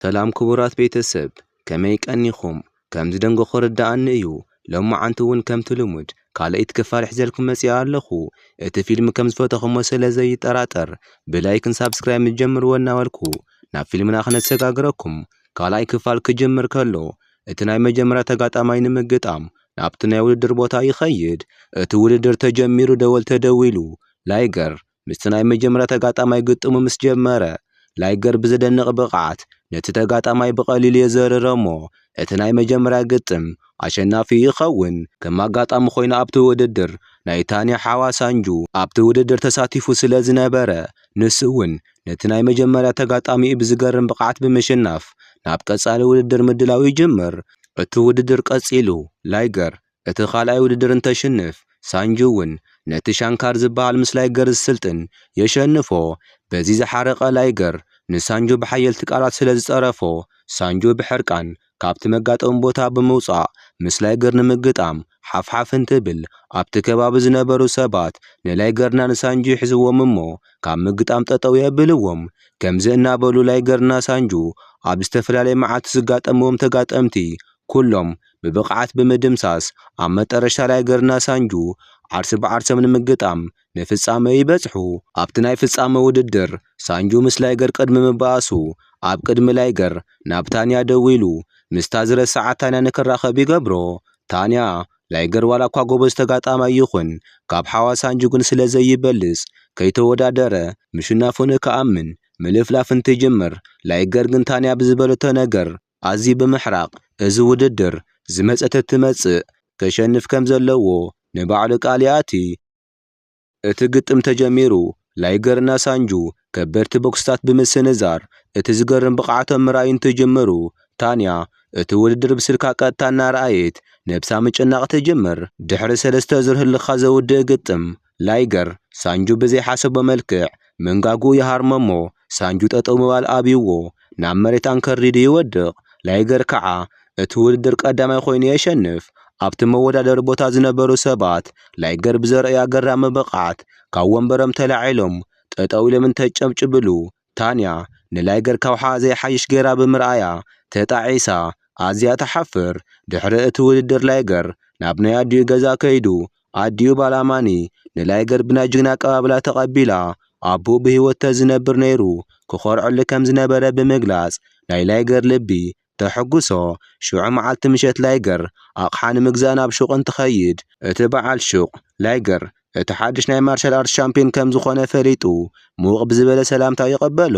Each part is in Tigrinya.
ሰላም ክቡራት ቤተሰብ፣ ከመይ ቀኒኹም? ከም ዝደንጎኹ ርዳኣኒ እዩ። ሎማዓንቲ እውን ከምቲ ልሙድ ካልኣይቲ ክፋል ሒዘልኩም መፂኣ ኣለኹ። እቲ ፊልም ከም ዝፈተኹሞ ስለ ዘይጠራጠር ብላይክን ሳብስክራይብ ምጀምርዎ እናበልኩ ናብ ፊልምና ክነሰጋግረኩም። ካልኣይ ክፋል ክጅምር ከሎ እቲ ናይ መጀመርያ ተጋጣማይ ንምግጣም ናብቲ ናይ ውድድር ቦታ ይኸይድ። እቲ ውድድር ተጀሚሩ ደወል ተደዊሉ። ላይገር ምስቲ ናይ መጀመርያ ተጋጣማይ ግጥሙ ምስ ጀመረ፣ ላይገር ብዘደንቕ ብቕዓት ነቲ ተጋጣማይ ብቐሊሉ የዘርሮ እሞ፣ እቲ ናይ መጀመርያ ግጥም ኣሸናፊ ይኸውን። ከም ኣጋጣሚ ኮይኑ ኣብቲ ውድድር ናይ ታንያ ሓዋ ሳንጁ ኣብቲ ውድድር ተሳቲፉ ስለ ዝነበረ፣ ንሱ እውን ነቲ ናይ መጀመርያ ተጋጣሚኡ ብዝገርም ብቕዓት ብምሽናፍ ናብ ቀጻሊ ውድድር ምድላው ይጅምር። እቲ ውድድር ቀጺሉ፣ ላይገር እቲ ካልኣይ ውድድር እንተሽንፍ፣ ሳንጁ እውን ነቲ ሻንካር ዝበሃል ምስ ላይገር ዝስልጥን የሸንፎ። በዚ ዝሓረቐ ላይገር ንሳንጁ ብሓየልቲ ቃላት ስለ ዝጸረፎ፣ ሳንጁ ብሕርቃን ካብቲ መጋጠሚ ቦታ ብምውጻእ ምስ ላይገር ንምግጣም ሓፍሓፍ እንትብል፣ ኣብቲ ከባቢ ዝነበሩ ሰባት ንላይገርና ንሳንጁ ይሕዝዎም እሞ ካብ ምግጣም ጠጠው የብልዎም። ከምዚ እናበሉ ላይገርና ሳንጁ ኣብ ዝተፈላለየ መዓልቲ ዝጋጠምዎም ተጋጠምቲ ኩሎም ብብቕዓት ብምድምሳስ፣ ኣብ መጠረሽታ ላይገርና ሳንጁ ዓርሲ ብዓርሶም ንምግጣም ንፍጻመ ይበጽሑ። ኣብቲ ናይ ፍጻመ ውድድር፣ ሳንጁ ምስ ላይገር ቅድሚ ምባኣሱ፣ ኣብ ቅድሚ ላይገር ናብ ታንያ ደዊሉ፣ ምስታ ዝረስዓ ታንያ ንክራኸብ ይገብሮ። ታንያ፣ ላይገር ዋላ እኳ ጎበዝ ተጋጣማይ ይኹን፣ ካብ ሓዋ ሳንጁ ግን ስለ ዘይበልጽ፣ ከይተወዳደረ፣ ምሽናፉ ንክኣምን ምልፍላፍ እንትጅምር፣ ላይገር ግን ታንያ ብዝበለቶ ነገር ኣዝዩ ብምሕራቕ፣ እዚ ውድድር ዝመጸት እትመጽእ፣ ከሸንፍ ከም ዘለዎ ንባዕሉ ቃል ይኣቲ። እቲ ግጥም ተጀሚሩ፣ ላይገርና ሳንጁ ከበድቲ ቦክስታት ብምስንዛር፣ እቲ ዝገርም ብቕዓቶም ምርኣይ እንትጅምሩ፣ ታንያ እቲ ውድድር ብስልካ ቀጥታ እናረኣየት ነብሳ ምጭናቕ ትጅምር። ድሕሪ ሰለስተ ዙር ህልኻ ዘውድእ ግጥም፣ ላይገር ሳንጁ ብዘይሓሰቦ መልክዕ መንጋጉ ይሃርሞ እሞ፣ ሳንጁ ጠጠው ምባል ኣብይዎ ናብ መሬት ኣንከርዲዱ ይወድቕ። ላይገር ከዓ እቲ ውድድር ቀዳማይ ኮይኑ የሸንፍ። ኣብቲ መወዳደሪ ቦታ ዝነበሩ ሰባት፣ ላይገር ብዘርእዮ ኣገራሚ ብቕዓት ካብ ወንበሮም ተላዒሎም ጠጠው ኢሎም እንተጨብጭብሉ፣ ታንያ ንላይገር ካብ ሓዋ ዘይሓይሽ ገይራ ብምርኣያ ተጣዒሳ ኣዝያ ትሓፍር። ድሕሪ እቲ ውድድር ላይገር ናብ ናይ ኣዲኡ ገዛ ከይዱ፣ ኣዲኡ ባላማኒ ንላይገር ብናይ ጅግና ኣቀባብላ ተቐቢላ፣ ኣቦኡ ብህይወት ተዝነብር ነይሩ ክኾርዐሉ ከም ዝነበረ ብምግላጽ፣ ናይ ላይገር ልቢ ተሐጉሶ። ሽዑ መዓልቲ ምሸት ላይገር ኣቕሓ ንምግዛእ ናብ ሹቕ እንትኸይድ፣ እቲ በዓል ሹቕ ላይገር እቲ ሓድሽ ናይ ማርሻል ኣርት ሻምፒዮን ከም ዝኾነ ፈሊጡ፣ ምውቕ ብዝበለ ሰላምታ ይቐበሎ።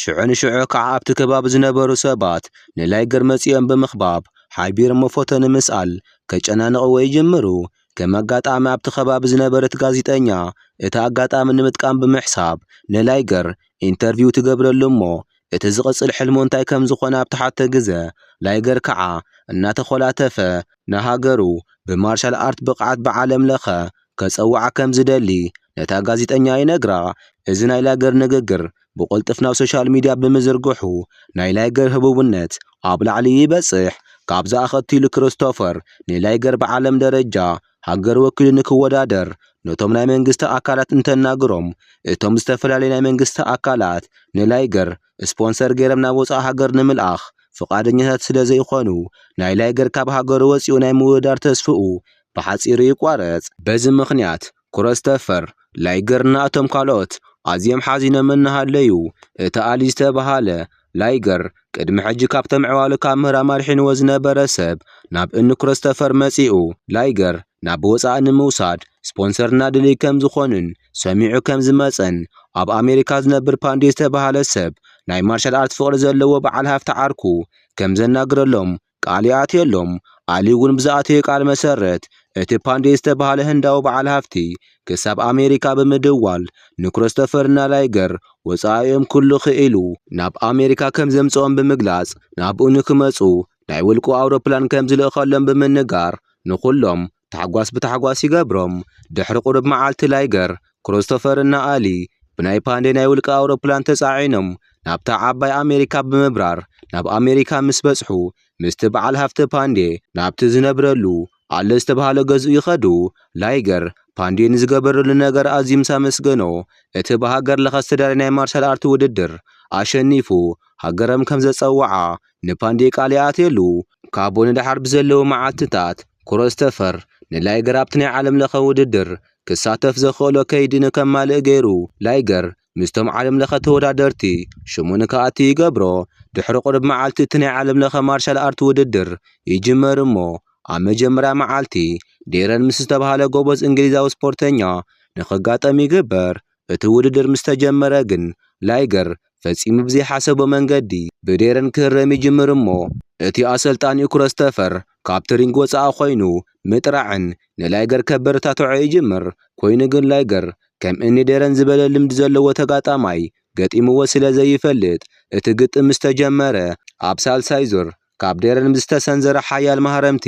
ሽዑ ንሽዑ ከዓ ኣብቲ ከባቢ ዝነበሩ ሰባት ንላይገር መጺኦም ብምኽባብ ሓቢሮሞ ፎቶ ንምስኣል ከጨናንቕዎ ይጅምሩ። ከም ኣጋጣሚ ኣብቲ ከባቢ ዝነበረት ጋዜጠኛ እቲ ኣጋጣሚ ንምጥቃም ብምሕሳብ ንላይገር ኢንተርቪው ትገብረሉ እሞ፣ እቲ ዝቕጽል ሕልሙ እንታይ ከም ዝኾነ ኣብ ትሓቶ ግዘ፣ ላይገር ከዓ እናተኾላተፈ ንሃገሩ ብማርሻል ኣርት ብቕዓት ብዓለም ለኸ ከጸውዓ ከም ዝደሊ ነታ ጋዜጠኛ ይነግራ። እዚ ናይ ላይገር ንግግር ብቕልጥፍ ናብ ሶሻል ሚድያ ብምዝርግሑ፣ ናይ ላይገር ህቡብነት ኣብ ላዕሊ ይበጽሕ። ካብዚ ኣኸቲሉ ክርስቶፈር ንላይገር ብዓለም ደረጃ ሃገር ወኪሉ ንክወዳደር ነቶም ናይ መንግስቲ ኣካላት እንተናግሮም፣ እቶም ዝተፈላለዩ ናይ መንግስቲ ኣካላት ንላይገር ስፖንሰር ገይሮም ናብ ወጻኢ ሃገር ንምልኣኽ ፍቓደኛታት ስለ ዘይኾኑ፣ ናይ ላይገር ካብ ሃገሩ ወጺኡ ናይ ምውዳር ተስፍኡ ብሓጺሩ ይቋረጽ። በዚ ምኽንያት፣ ክሪስቶፈር ላይገር እና እቶም ካልኦት ኣዝዮም ሓዚኖም እናሃለዩ፣ እቲ ኣሊ ዝተባሃለ ላይገር ቅድሚ ሕጂ ካብቶም ዕዋሉ ካብ ምህራም ኣድሒንዎ ዝነበረ ሰብ ናብ እኒ ክሪስቶፈር መጺኡ፣ ላይገር ናብ ወጻኢ ንምውሳድ ስፖንሰር እናደለዩ ከም ዝኾኑን ሰሚዑ ከም ዝመጸን፣ ኣብ ኣሜሪካ ዝነብር ፓንዴ ዝተባሃለ ሰብ ናይ ማርሻል ኣርት ፍቕሪ ዘለዎ በዓል ሃፍቲ ዓርኩ ከም ዘናግረሎም ቃል ይኣትየሎም። ኣሊ እውን ብዝኣተዮ ቃል መሰረት፣ እቲ ፓንዴ ዝተባሃለ ህንዳዊ በዓል ሃፍቲ ክሳብ ኣሜሪካ ብምድዋል ንክሪስቶፈር እና ላይገር ወጻኢኦም ኩሉ ክኢሉ ናብ ኣሜሪካ ከም ዘምጽኦም ብምግላጽ፣ ናብኡ ንክመጹ ናይ ውልቁ ኣውሮፕላን ከም ዝልእኸሎም ብምንጋር፣ ንኹሎም ታሕጓስ ብታሕጓስ ይገብሮም። ድሕሪ ቁሩብ መዓልቲ ላይገር፣ ክሪስቶፈር እና ኣሊ ብናይ ፓንዴ ናይ ውልቂ ኣውሮፕላን ተጻዒኖም ናብታ ዓባይ ኣሜሪካ ብምብራር፣ ናብ ኣሜሪካ ምስ በጽሑ፣ ምስቲ በዓል ሃፍቲ ፓንዴ ናብቲ ዝነብረሉ ኣሎ ዝተባህለ ገዝኡ ይኸዱ። ላይገር ፓንዴ ንዝገበረሉ ነገር ኣዝዩ ምስ ኣመስገኖ፣ እቲ ብሃገር ለኸ ዝተዳለየ ናይ ማርሻል ኣርት ውድድር ኣሸኒፉ ሃገሮም ከም ዘጸውዓ ንፓንዴ ቃል ይኣትየሉ። ካብኡ ንደሓር ብዘለዉ መዓልትታት ክሮስተፈር ንላይገር ኣብቲ ናይ ዓለም ለኸ ውድድር ክሳተፍ ዘኽእሎ ከይዲ ንከማልእ ገይሩ። ላይገር ምስቶም ዓለም ለኸ ተወዳደርቲ ሽሙ ንክኣቲ ይገብሮ። ድሕሪ ቁሩብ መዓልቲ እቲ ናይ ዓለም ለኸ ማርሻል ኣርት ውድድር ይጅመር እሞ ኣብ መጀመርያ መዓልቲ ዴረን ምስ ዝተባህለ ጎበዝ እንግሊዛዊ ስፖርተኛ ንኽጋጠም ይግበር። እቲ ውድድር ምስ ተጀመረ ግን ላይገር ፈጺሙ ብዘይሓሰቦ መንገዲ ብዴረን ክህረም ይጅምር እሞ እቲ ኣሰልጣኒኡ ክሮስተፈር ካብቲ ሪንግ ወጻኢ ኮይኑ ምጥራዕን ንላይገር ከበረታትዖ ይጅምር። ኮይኑ ግን ላይገር ከም እኒ ዴረን ዝበለ ልምዲ ዘለዎ ተጋጣማይ ገጢምዎ ስለ ዘይፈልጥ እቲ ግጥም ምስ ተጀመረ ኣብ ሳልሳይ ዙር ካብ ዴረን ብዝተሰንዘረ ሓያል ማህረምቲ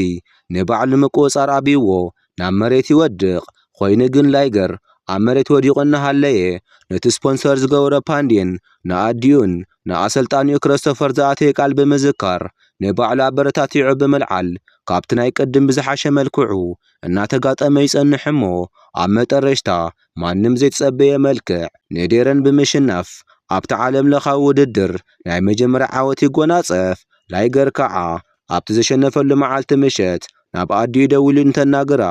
ንባዕሉ ምቁጽጻር ኣብይዎ ናብ መሬት ይወድቕ። ኮይኑ ግን ላይገር ኣብ መሬት ወዲቑ እናሃለየ ነቲ ስፖንሰር ዝገበሮ ፓንዴን ንኣዲኡን ንኣሰልጣኒኡ ክሪስቶፈር ዝኣተየ ቃል ብምዝካር ንባዕሉ ኣበረታቲዑ ብምልዓል ካብቲ ናይ ቅድም ብዝሓሸ መልክዑ እናተጋጠመ ይጸንሕ እሞ ኣብ መጠረሽታ ማንም ዘይተጸበየ መልክዕ ንዴረን ብምሽናፍ ኣብቲ ዓለም ለኻዊ ውድድር ናይ መጀመርያ ዓወት ይጎናጸፍ። ላይገር ከዓ ኣብቲ ዘሸነፈሉ መዓልቲ ምሸት ናብ ኣዲኡ ደዊሉ እንተናግራ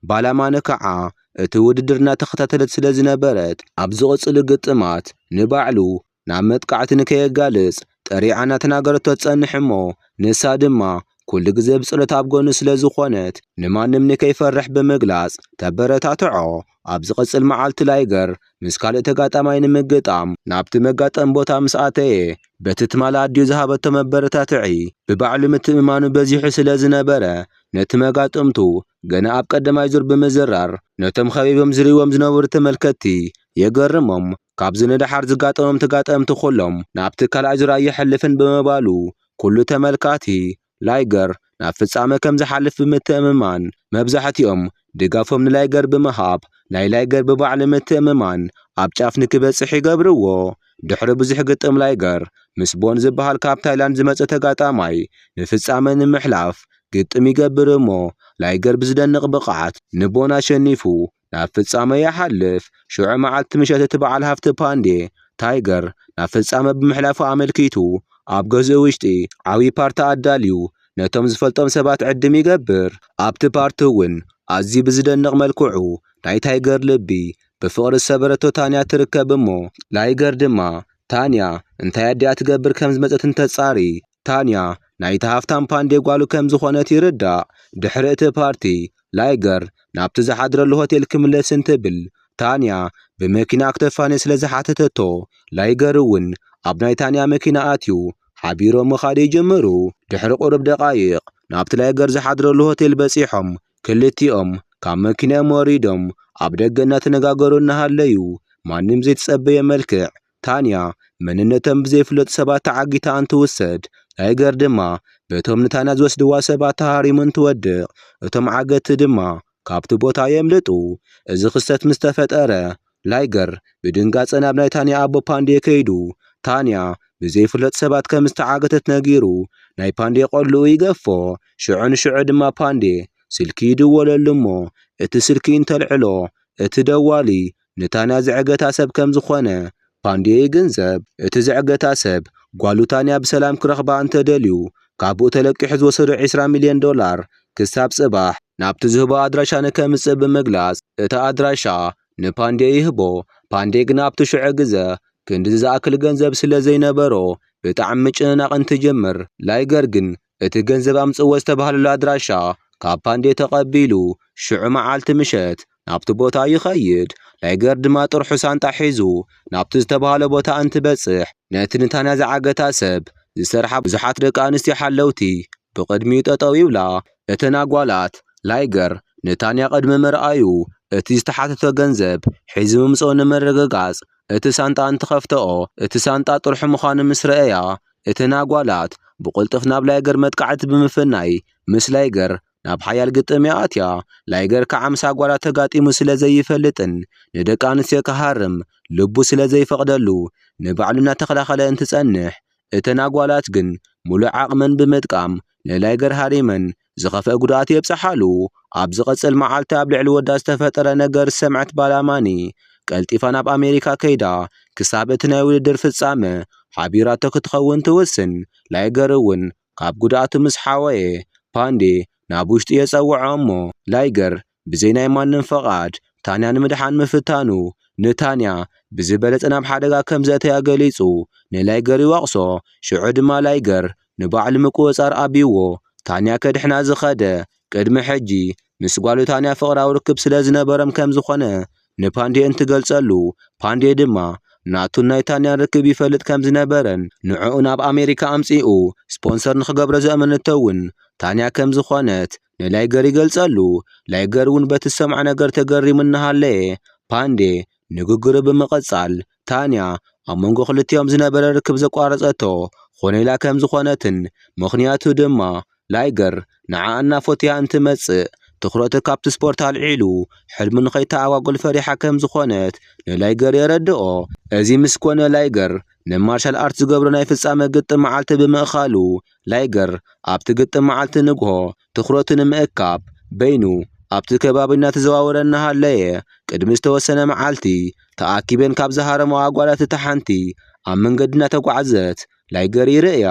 ባላማኒ ከዓ እቲ ውድድር እናተኸታተለት ስለ ዝነበረት ኣብ ዝቕጽሉ ግጥማት ንባዕሉ ናብ መጥቃዕቲ ንከየጋልጽ ጠሪዓ እናተናገረቶ ትጸንሕ እሞ ንሳ ድማ ኩሉ ግዜ ብጸሎት ኣብ ጎኑ ስለ ዝኾነት ንማንም ንከይፈርሕ ብምግላጽ ተበረታትዖ። ኣብ ዝቕጽል መዓልቲ ላይገር ምስ ካልእ ተጋጣማይ ንምግጣም ናብቲ መጋጠም ቦታ ምስ ኣተየ በቲ ትማሊ ኣዲኡ ዝሃበቶ መበረታትዒ ብባዕሉ ምትእምማኑ በዚሑ ስለ ዝነበረ ነቲ መጋጥምቱ ገና ኣብ ቀዳማይ ዙር ብምዝራር ነቶም ከቢቦም ዝርእይዎም ዝነበሩ ተመልከትቲ የገርሞም። ካብዚ ንደሓር ዝጋጠሞም ተጋጠምቲ ኩሎም ናብቲ ካልኣይ ዙር ኣየሕልፍን ብምባሉ ኩሉ ተመልካቲ ላይገር ናብ ፍጻመ ከም ዝሓልፍ ብምትእምማን መብዛሕትኦም ድጋፎም ንላይገር ብምሃብ ናይ ላይገር ብባዕሉ ምትእምማን ኣብ ጫፍ ንክበጽሕ ይገብርዎ። ድሕሪ ብዙሕ ግጥም ላይገር ምስ ቦን ዝበሃል ካብ ታይላንድ ዝመጸ ተጋጣማይ ንፍጻመ ንምሕላፍ ግጥም ይገብር እሞ ላይገር ብዝደንቕ ብቕዓት ንቦን ኣሸኒፉ ናብ ፍጻመ ይሓልፍ። ሽዑ መዓልቲ ምሸት እቲ በዓል ሃፍቲ ፓንዴ ታይገር ናብ ፍጻመ ብምሕላፉ ኣመልኪቱ ኣብ ገዝኡ ውሽጢ ዓብዪ ፓርቲ ኣዳልዩ ነቶም ዝፈልጦም ሰባት ዕድም ይገብር። ኣብቲ ፓርቲ እውን ኣዝዩ ብዝደንቕ መልክዑ ናይ ታይገር ልቢ ብፍቕሪ ዝሰበረቶ ታንያ ትርከብ እሞ ላይገር ድማ ታንያ እንታይ ኣዲኣ ትገብር ከም ዝመጸት እንተጻሪ ታንያ ናይቲ ሃፍታም ፓንዴ ጓሉ ከም ዝኾነት ይርዳእ። ድሕሪ እቲ ፓርቲ ላይገር ናብቲ ዝሓድረሉ ሆቴል ክምለስ እንትብል ታንያ ብመኪና ክተፋንዮ ስለ ዝሓተተቶ ላይገር እውን ኣብ ናይ ታንያ መኪና ኣትዩ ሓቢሮም ምኻድ ይጅምሩ። ድሕሪ ቁሩብ ደቓይቕ ናብቲ ላይገር ዝሓድረሉ ሆቴል በጺሖም ክልቲኦም ካብ መኪንኦም ወሪዶም ኣብ ደገ እናተነጋገሩ እናሃለዩ ማንም ዘይተጸበየ መልክዕ ታንያ መንነቶም ብዘይፍለጡ ሰባት ተዓጊታ እንትውሰድ ላይገር ድማ በቶም ንታንያ ዝወስድዋ ሰባት ተሃሪሙ እንትወድቕ እቶም ዓገቲ ድማ ካብቲ ቦታ የምልጡ። እዚ ክስተት ምስ ተፈጠረ ላይገር ብድንጋጸ ናብ ናይ ታንያ ኣቦ ፓንዴ ከይዱ ታንያ ብዘይፍለጥ ሰባት ከም ዝተዓገተት ነጊሩ ናይ ፓንዴ ቆልኡ ይገፎ። ሽዑ ንሽዑ ድማ ፓንዴ ስልኪ ይድወለሉ እሞ እቲ ስልኪ እንተልዕሎ እቲ ደዋሊ ንታንያ ዝዕገታ ሰብ ከም ዝኾነ ፓንዴ ይግንዘብ። እቲ ዝዕገታ ሰብ ጓሉ ታንያ ብሰላም ክረኽባ እንተደልዩ ካብኡ ተለቂሑ ዝወሰዶ ዕስራ ሚልዮን ዶላር ክሳብ ጽባሕ ናብቲ ዝህቦ ኣድራሻ ንከምጽእ ብምግላጽ እቲ ኣድራሻ ንፓንዴ ይህቦ። ፓንዴ ግን ኣብቲ ሽዑ ግዘ ክንድዚ ዝኣክል ገንዘብ ስለ ዘይነበሮ ብጣዕሚ ምጭንናቕ እንትጅምር ላይገር ግን እቲ ገንዘብ ኣምጽእዎ ዝተባህለሉ ኣድራሻ ካብ ፓንዴ ተቐቢሉ ሽዑ መዓልቲ ምሸት ናብቲ ቦታ ይኸይድ። ላይገር ድማ ጥርሑ ሳንጣ ሒዙ ናብቲ ዝተባህለ ቦታ እንትበጽሕ ነቲ ንታንያ ዝዓገታ ሰብ ዝሰርሓ ብዙሓት ደቂ ኣንስትዮ ሓለውቲ ብቕድሚኡ ጠጠው ይብላ። እተን ኣጓላት ላይገር ንታንያ ቅድሚ ምርኣዩ እቲ ዝተሓተቶ ገንዘብ ሒዙ ምምጽኡ ንምርግጋጽ እቲ ሳንጣ እንትኸፍተኦ እቲ ሳንጣ ጥርሑ ምዃኑ ምስ ረኣያ እተን ኣጓላት ብቕልጡፍ ናብ ላይገር መጥቃዕቲ ብምፍናይ ምስ ላይገር ናብ ሓያል ግጥም ይኣትያ። ላይገር ከዓ ምስ ኣጓላት ተጋጢሙ ስለ ዘይፈልጥን ንደቂ ኣንስትዮ ክሃርም ልቡ ስለ ዘይፈቕደሉ ንባዕሉ እናተኸላኸለ እንትጸንሕ እተን ኣጓላት ግን ሙሉእ ዓቕመን ብምጥቃም ንላይገር ሃሪመን ዝኸፍአ ጉድኣት የብጽሓሉ። ኣብ ዝቐጽል መዓልቲ ኣብ ልዕሊ ወዳ ዝተፈጠረ ነገር ዝሰምዐት ባላማኒ ቀልጢፋ ናብ ኣሜሪካ ከይዳ ክሳብ እቲ ናይ ውድድር ፍጻመ ዓቢራቶ ክትኸውን ትውስን። ላይገር እውን ካብ ጉድኣቱ ምስ ሓወየ፣ ፓንዴ ናብ ውሽጢ የጸውዖ እሞ፣ ላይገር ብዘይ ናይ ማንም ፈቓድ ታንያ ንምድሓን ምፍታኑ፣ ንታንያ ብዝበለጸ ናብ ሓደጋ ከም ዘእተያ ገሊጹ ንላይገር ይወቕሶ። ሽዑ ድማ ላይገር ንባዕሉ ምቁጽጻር ኣቢዎ ታንያ ከድሕና ዝኸደ። ቅድሚ ሕጂ ምስ ጓሉ ታንያ ፍቕራዊ ርክብ ስለ ዝነበሮም ከም ዝኾነ ንፓንዴ እንትገልጸሉ፣ ፓንዴ ድማ ናቱን ናይ ታንያን ርክብ ይፈልጥ ከም ዝነበረን ንዕኡ ናብ ኣሜሪካ ኣምጺኡ ስፖንሰር ንኽገብሮ ዘእመነቶ እውን ታንያ ከም ዝኾነት ንላይገር ይገልጸሉ። ላይገር እውን በቲ ዝሰምዖ ነገር ተገሪሙ እናሃለየ፣ ፓንዴ ንግግሩ ብምቕጻል፣ ታንያ ኣብ መንጎ ክልቲኦም ዝነበረ ርክብ ዘቋረጸቶ ኮነ ኢላ ከም ዝኾነትን ምኽንያቱ ድማ ላይገር ንዓ እናፎትያ እንትመጽእ፣ ትኹረቱ ካብቲ ስፖርት ኣልዒሉ ሕልሙ ንኸይተኣጓጉል ፈሪሓ ከም ዝኾነት ንላይገር የረድኦ። እዚ ምስ ኮነ ላይገር ንማርሻል ኣርት ዝገብሮ ናይ ፍጻመ ግጥም መዓልቲ ብምእካሉ፣ ላይገር ኣብቲ ግጥም መዓልቲ ንግሆ ትኹረቱ ንምእካብ በይኑ ኣብቲ ከባቢ እናተዘዋወረ እናሃለየ፣ ቅድሚ ዝተወሰነ መዓልቲ ተኣኪበን ካብ ዝሃረመዋ ኣጓላት እታ ሓንቲ ኣብ መንገዲ እናተጓዕዘት ላይገር ይርእያ።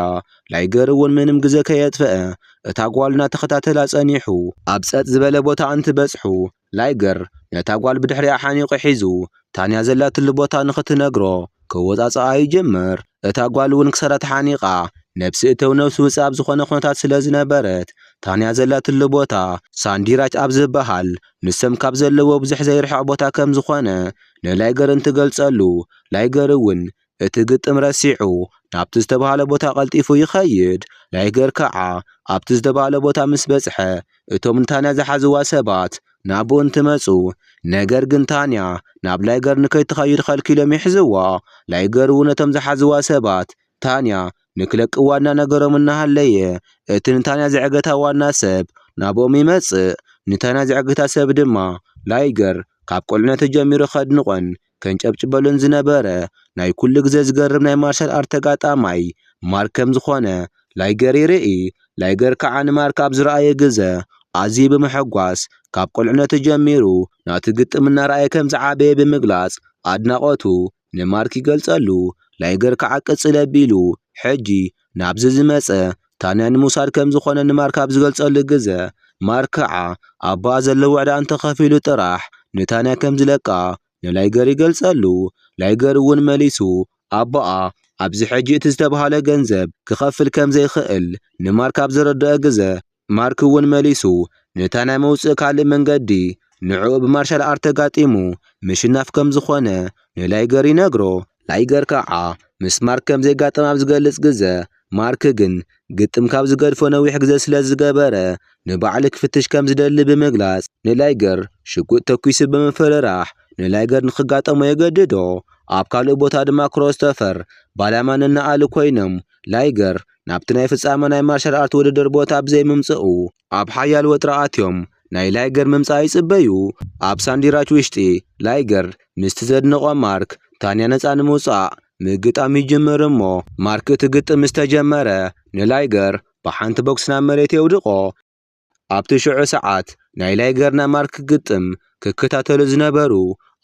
ላይገር እውን ምንም ግዜ ከየጥፈአ እታ ጓል እናተኸታተላ ጸኒሑ። ኣብ ጸጥ ዝበለ ቦታ እንትበጽሑ፣ ላይገር ነታ ጓል ብድሕሪኣ ሓኒቑ ሒዙ ታንያ ዘላትሉ ቦታ ንኽትነግሮ ክወጻጽኣ ይጅምር። እታ ጓል እውን ክሳራ ተሓኒቓ ነብሲ እተው ነብሲ ውጽእ ኣብ ዝኾነ ኩነታት ስለ ዝነበረት፣ ታንያ ዘላትሉ ቦታ ሳንዲራች ኣብ ዝበሃል ንሶም ካብ ዘለዎ ብዙሕ ዘይርሕቕ ቦታ ከም ዝኾነ ንላይገር እንትገልጸሉ፣ ላይገር እውን እቲ ግጥም ረሲዑ ናብቲ ዝተባህለ ቦታ ቀልጢፉ ይኸይድ። ላይገር ከዓ ኣብቲ ዝተባህለ ቦታ ምስ በጽሐ፣ እቶም ንታንያ ዝሓዝዋ ሰባት ናብኡ እንትመጹ፣ ነገር ግን ታንያ ናብ ላይገር ንከይትኸይድ ከልኪሎም ይሕዝዋ። ላይገር እውን ነቶም ዝሓዝዋ ሰባት ታንያ ንክለቅዋ እናነገሮም እናሃለየ፣ እቲ ንታንያ ዘዕገታ ዋና ሰብ ናብኦም ይመጽእ። ንታንያ ዘዕገታ ሰብ ድማ ላይገር ካብ ቁልዕነቱ ጀሚሩ ከድንቖን ከንጨብጭበሉን ዝነበረ ናይ ኩሉ ግዜ ዝገርም ናይ ማርሻል ኣርት ተጋጣማይ ማርክ ከም ዝኾነ ላይገር ይርኢ። ላይገር ከዓ ንማርክ ኣብ ዝረኣየ ግዜ ኣዝዩ ብምሕጓስ፣ ካብ ቁልዕነቱ ጀሚሩ ናቲ ግጥም እናረኣየ ከም ዝዓበየ ብምግላጽ ኣድናቖቱ ንማርክ ይገልጸሉ። ላይገር ከዓ ቅጽል ኣቢሉ፣ ሕጂ ናብዚ ዝመጸ ታንያ ንምውሳድ ከም ዝኾነ ንማርክ ኣብ ዝገልጸሉ ግዜ፣ ማርክ ከዓ ኣቦኣ ዘለዎ ዕዳ እንተኸፊሉ ጥራሕ ንታንያ ከም ዝለቃ ንላይገር ይገልጸሉ። ላይገር እውን መሊሱ ኣቦኣ ኣብዚ ሕጂ እቲ ዝተባህለ ገንዘብ ክኸፍል ከም ዘይኽእል ንማርክ ኣብ ዘረድኦ ግዜ፣ ማርክ እውን መሊሱ ንታንያ መውጽኢ ካልእ መንገዲ ንዕኡ ብማርሻል ኣርት ተጋጢሙ ምሽናፍ ከም ዝኾነ ንላይገር ይነግሮ። ላይገር ከዓ ምስ ማርክ ከም ዘይጋጠም ኣብ ዝገልጽ ግዜ፣ ማርክ ግን ግጥም ካብ ዝገድፎ ነዊሕ ግዜ ስለ ዝገበረ ንባዕሉ ክፍትሽ ከም ዝደሊ ብምግላጽ፣ ንላይገር ሽጉጥ ተኲሱ ብምፍርራሕ ንላይገር ንኽጋጠሞ የገድዶ። ኣብ ካልእ ቦታ ድማ ክሮስቶፈር ባላማን እናኣሉ ኮይኖም፣ ላይገር ናብቲ ናይ ፍጻመ ናይ ማርሻል ኣርት ውድድር ቦታ ብዘይ ምምጽኡ፣ ኣብ ሓያል ወጥሪ ኣትዮም ናይ ላይገር ምምጻእ ይጽበዩ። ኣብ ሳንዲራች ውሽጢ፣ ላይገር ምስቲ ዘድንቖ ማርክ ታንያ ነጻ ንምውጻእ ምግጣም ይጅምር እሞ፣ ማርክ እቲ ግጥም ምስ ተጀመረ፣ ንላይገር ብሓንቲ ቦክስ ናብ መሬት የውድቖ። ኣብቲ ሽዑ ሰዓት ናይ ላይገርና ማርክ ግጥም ክከታተሉ ዝነበሩ፣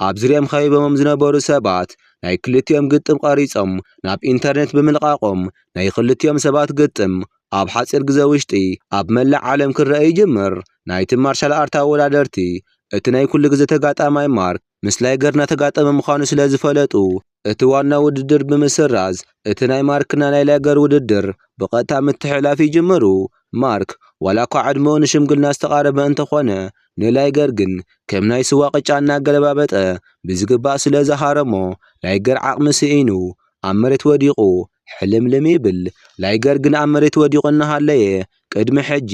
ኣብ ዝርኦም ከቢቦሞም ዝነበሩ ሰባት ናይ ክልቲኦም ግጥም ቀሪጾም ናብ ኢንተርኔት ብምልቃቖም፣ ናይ ክልቲኦም ሰባት ግጥም ኣብ ሓጺር ግዜ ውሽጢ ኣብ መላእ ዓለም ክረአ ይጅምር። ናይቲ ማርሻል ኣርት ኣወዳደርቲ እቲ ናይ ኩሉ ግዜ ተጋጣማይ ማርክ ምስ ላይገር እናተጋጠመ ምዃኑ ስለ ዝፈለጡ፣ እቲ ዋና ውድድር ብምስራዝ፣ እቲ ናይ ማርክና ናይ ላይገር ውድድር ብቐጥታ ምትሕልላፍ ይጅምሩ። ማርክ፣ ዋላ እኳ ዕድመኡ ንሽምግልና ዝተቓረበ እንተኾነ፣ ንላይገር ግን ከም ናይ ስዋ ቅጫ እናገለባበጠ ብዝግባእ ስለ ዝሃረሞ፣ ላይገር ዓቕሚ ስኢኑ ኣብ መሬት ወዲቑ ሕልምልም ይብል። ላይገር ግን ኣብ መሬት ወዲቑ እናሃለየ፣ ቅድሚ ሕጂ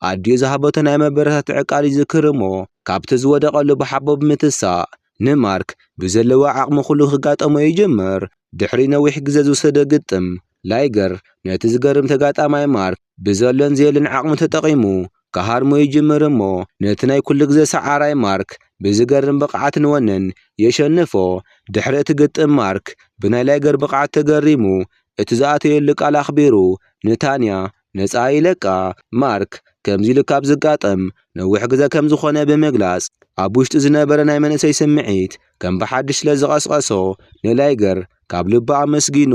ኣዲኡ ዝሃበቶ ናይ መበረታትዒ ቃል ይዝክር እሞ፣ ካብቲ ዝወደቐሉ ብሓቦ ብምትሳእ፣ ንማርክ ብዘለዎ ዓቕሚ ኩሉ ክጋጠሞ ይጅምር። ድሕሪ ነዊሕ ግዜ ዝወሰደ ግጥም፣ ላይገር ነቲ ዝገርም ተጋጣማይ ማርክ ብዘሎን ዘየልን ዓቕሚ ተጠቒሙ ክሃርሞ ይጅምር እሞ፣ ነቲ ናይ ኩሉ ግዜ ሰዓራይ ማርክ ብዝገርም ብቕዓትን ወነን የሸንፎ። ድሕሪ እቲ ግጥም ማርክ ብናይ ላይገር ብቕዓት ተገሪሙ፣ እቲ ዝኣተየሉ ቃል ኣኽቢሩ ንታንያ ነጻ ይለቃ። ማርክ ከምዚ ኢሉ ካብ ዝጋጠም ነዊሕ ግዜ ከም ዝኾነ ብምግላጽ፣ ኣብ ውሽጡ ዝነበረ ናይ መንእሰይ ስምዒት ከም ብሓድሽ ስለ ዝቐስቐሶ፣ ንላይገር ካብ ልቢ ኣመስጊኑ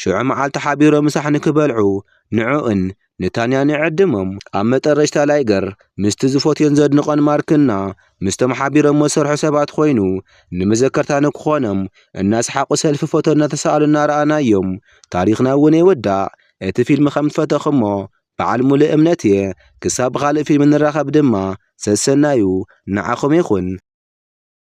ሽዑ መዓልቲ ሓቢሮም ምሳሕ ንክበልዑ ንዕኡን ንታንያን ይዕድሞም። ኣብ መጠረሽታ ላይገር ምስቲ ዝፈትዮን ዘድንቖን ማርክና ምስቶም ሓቢሮም ዝሰርሑ ሰባት ኮይኑ፣ ንመዘከርታ ንክኾኖም እናሰሓቑ ሰልፊ ፎቶ እናተሳእሉ እናረኣናዮም ታሪኽና እውን ይውዳእ። እቲ ፊልም ከም ዝፈተኹሞ በዓል ሙሉእ እምነት እየ። ክሳብ ብኻልእ ፊልም ንራኸብ ድማ ሰሰናዩ ንዓኹም ይኹን።